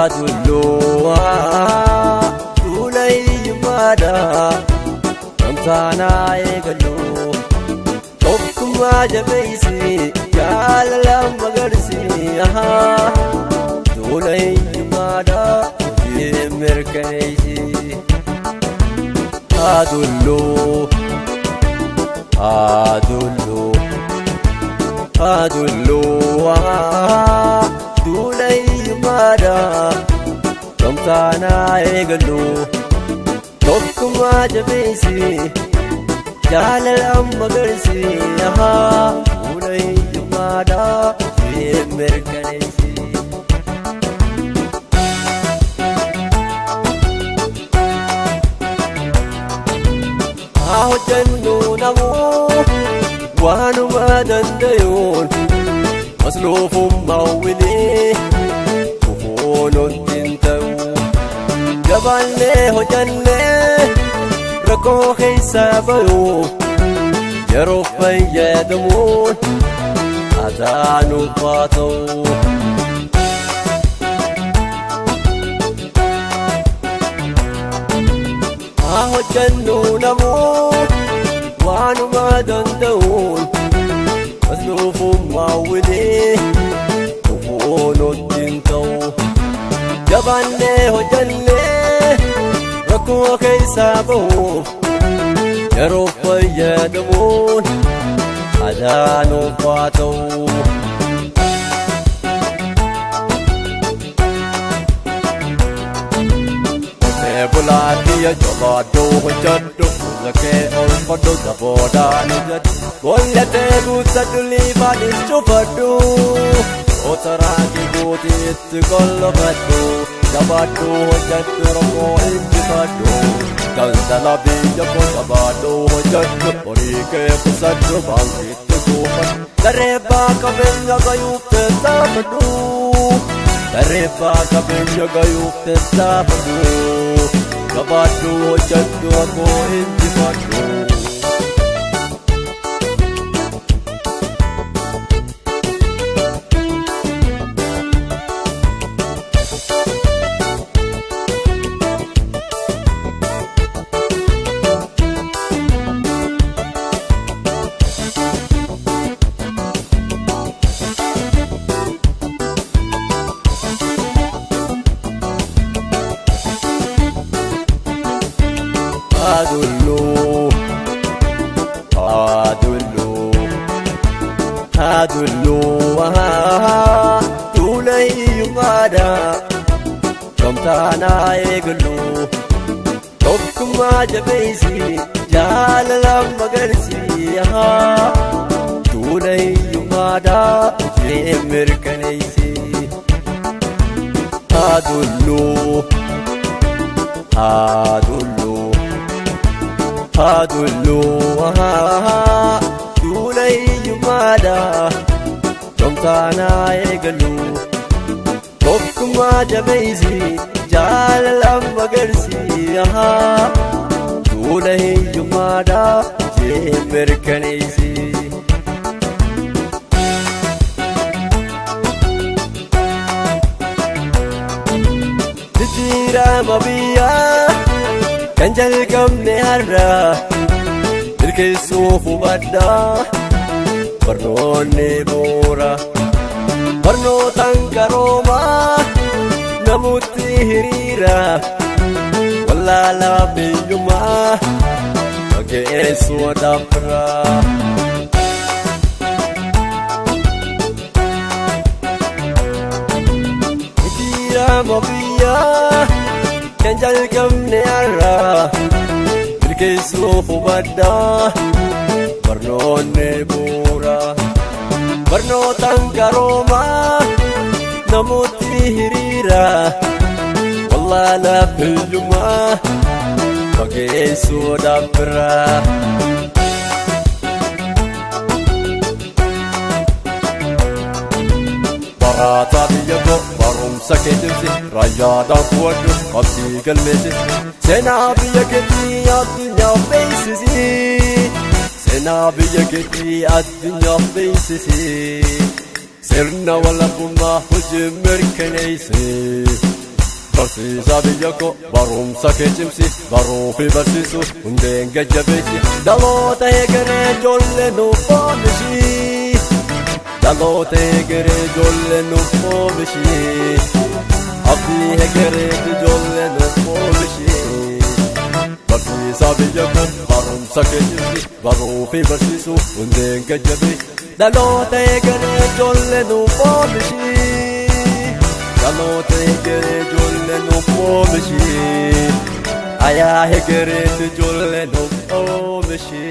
Adulluu duula hiyyummaadha gamtaanaa eegallu tokkummaa jabeessi jaalala magarsi duula hiyyummaadha hojii mirkaneessi. Adulluu adulluu adulluu duula hiyyummaadha gamtaanaa eegallu tokkummaa jabeessi jaalala magarsi duula hiyyummaadha hojii mirkaneessi. Haa hojjennu namuu waanuma danda'uun masluufummaa wilii kufuun hin ta'u. Jabaannee hojjannee rakkoo keessa bayuuf yeroo fayyadamuun aadaa nuuf haa ta'u. Haa hojjennu namuu waanuma danda'uun masluufummaa wilii kufuun hin ta'u. Jabaannee hojjannee rakkoo keessaa bahuuf yeroo fayyadamuun aadaa nuuf haa ta'u. Qotee bulaa kiyya jabaadhuu hojjedhu zakee oolfadhu daboodhaan hojjedhu bollatee guuttadhu liifaanis cufadhu otoraati guutiitti qollofadhu jabaadhuu hojjedhu rakkoo injifadhu daldala biyya koo jabaadhuu hojjedhu horii kee qusadhu baankiitti kuufadhu dareebbaa qabeenya gayuuf tattaafadhu dareebbaa qabeenya gayuuf tattaafadhu jabaadhuu hojjedhu rakkoo injifadhu. Adulluu adulluu adulluu duula hiyyummaadha gamtaanaa eegallu tokkummaa jabeessi jaalala magarsi duula hiyyummaadha hojii mirkaneessi. Adulluu adulluu adulluu duula hiyyummaadha gamtaanaa eegallu tokkummaa jabeessi jaalala magarsi duula hiyyummaadha hojii mirkaneessi. Jijjiirama biyyaa kan jalqabne har'a milkeessuuf hubadhaa barnoonni bu'uura barnootaan qaroomaa namutti hiriira wallaalaa biyyummaa fageessuu dhaabbiraa. Jijjiirama biyyaa kan jalqabne har'a milkeessuuf hubadhaa barnoonni bu'uura barnootaan qaroomaa namooti hiriira wallaalaa hiyyummaa fageessuu dhaabbiraa. Barataa biyya koo barumsa keetimsi raayyaadhaan fuudhu qabdii galmeessi seenaa biyya keetii addunyaaf beeksisi seenaa biyya keetii addunyaaf beeksisi sirna walabummaa hojii mirkaneessi. Barsiisaa biyya koo, barumsa kee cimsi, baruu fi barsiisu hundeen gajjabeessi. Dhaloota egeree ijoollee nuuf oomishi. Dhaloota egeree ijoollee nuuf oomishi. Abdii egereef ijoollee nuuf oomishi. Barsiisaa biyya koo, barumsa kee cimsi, baruu fi barsiisu hundeen gajjabeessi. Dhaloota egeree ijoollee nuuf oomishi. Dhaloota egeree ijoollee nuuf oomishi. Ayaa egereef ijoollee nuuf oomishi.